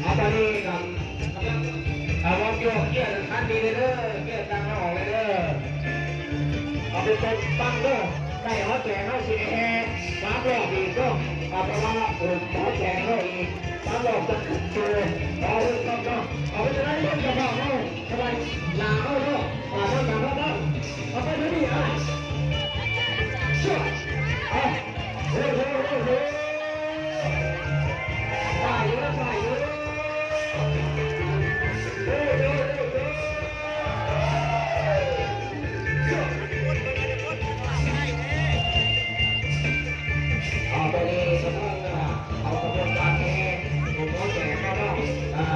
ຮະ ເອົາ ຕອນນີ້ກໍ ເອົາ ວອມໂຍກເກຍຄັນນີ້ເດີ ເກຍຕັ້ງອອກເລີຍເດີ ເອົາໄປຕົກຕັ້ງເດີ ໃກ້ຫົວແຈກເຮົາຊິແຫ່ສາມຮອບອີກເນາະ ເອົາ ເພາະວ່າຫົວແຈກເຮົາອີກສາມຮອບຈະຂຶ້ນໂຕ ເອົາເນາະ ເອົາໄປເລີຍເນາະ ເຈົ້າພາບເຮົາ ສະບາຍໜ້າເຮົາເນາະ ເອົາໄປເລີຍເນາະ ເອົາໄປເລີຍ ເອົາ ເອົາ ໂອ້ໂຫ ໂອ້ໂຫ ໄປເລີຍ ໄປເລີຍ ໂອ້ໂຫ ໂອ້ໂຫ ເອົາ ຕອນນີ້ສະເພາະ ເອົາຂະບວນການແຫ່ ຂະບວນແຫ່ເນາະ ອ່າ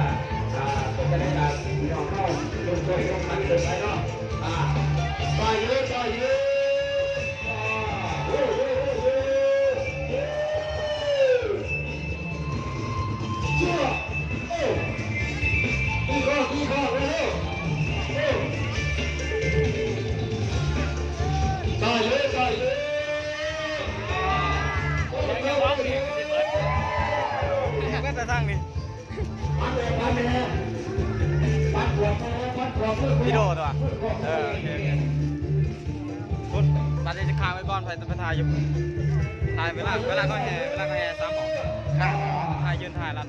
ອ່າ ເປັນຈັ່ງໃດກໍພີ່ນ້ອງເຮົາ ລົງຊ່ວຍລົງຂັນກັນໄປເນາະ ອ່າ ໄປເລີຍ ໄປເລີຍ ອ່າ ໂອ້ ໂອ້ ໂອ້ ໂອ້ ເຈົ້າ ໂອ້ ຕີຄອກ ຕີຄອກເລີຍ ໂອ້ ໄປເລີຍ ໄປເລີຍ ໂອ້ ໄປເລີຍ ໄປເລີຍ ແມ່ນແຕ່ທາງນີ້ ວິດີໂອຕົວະ ເອີ ໂອເຄ ໂອເຄ ພຸ້ນ ບັດນີ້ຈະຄ້າງໄວ້ກ່ອນ ໄປ ໄປຖ່າຍຢູ່ ຖ່າຍເວລາ ເວລາເຂົາແຫ່ ເວລາເຂົາແຫ່ສາມໂມງ ຖ່າຍ ຢືນຖ່າຍລະ